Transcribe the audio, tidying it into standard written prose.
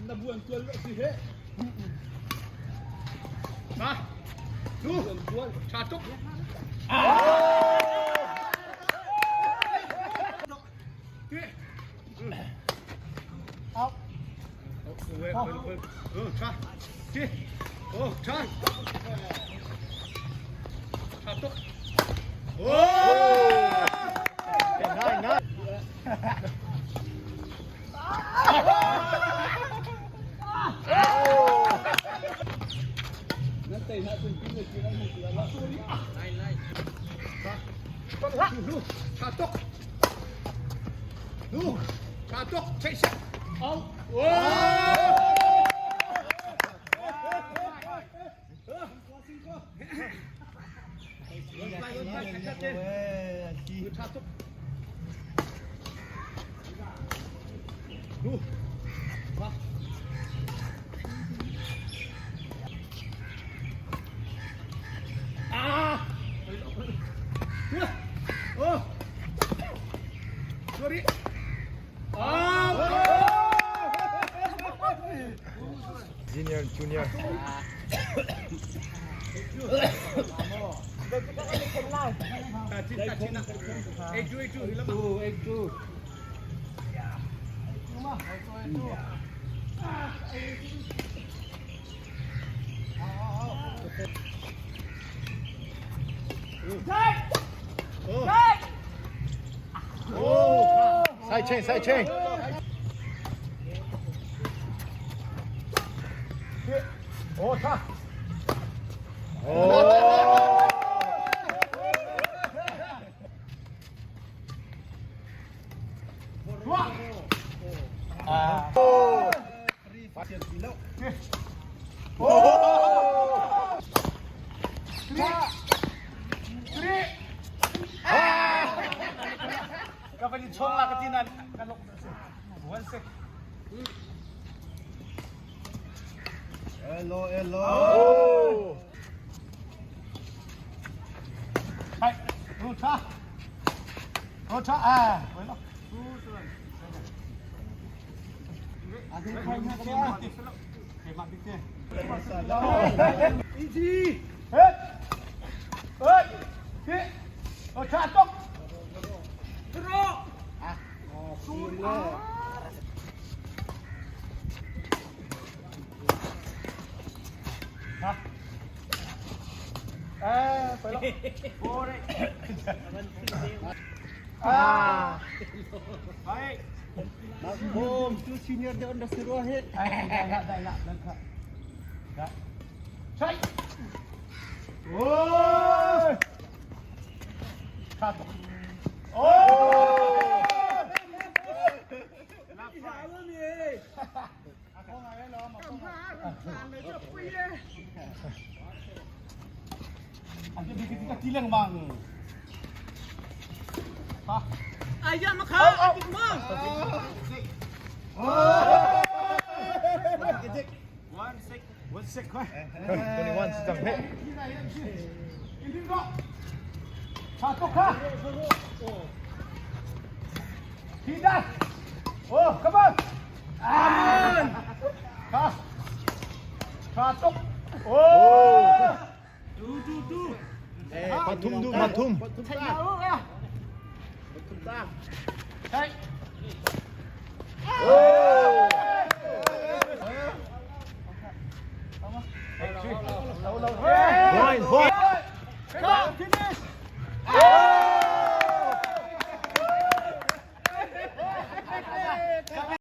Na buan tual lo si he. Ma. Tu. Tha tuk. Out. Tha. Ti. Oh, tha. Tha tuk. Oh! Nine, nine. Tha tuk. Nu. Tha tuk. Chạy xe. Out. Oh! Tha tuk. Nu. Ah! Oh! Sorry. Ah! Junior, junior. Side chain, side chain. Oh, tha. Oh. Oh. Oh. Three. Ah. Ka van in chong la ka ti nan ka lok. One sec. Hello, hello. Hai, Rocha. Rocha, ah, bueno. Easy. Hết. Hết. Hit. Rocha, tok. Hả? À, phải lắm. À. Baik. Bom, tu senior dia dah suruh hit. Dah, dah, dah, dah, dah. Chạy. Ôi. Satu. Oh. Anh đi cái cái leng bang. Ha. Ayah makha, mo. One sec thôi. 21 si cang he. Ini kok. Satu kah? Tidak. Oh, come on. Ah. Ha. Satu. Oh. Pathum du, pathum. Chạy. Point, point. Come on, finish.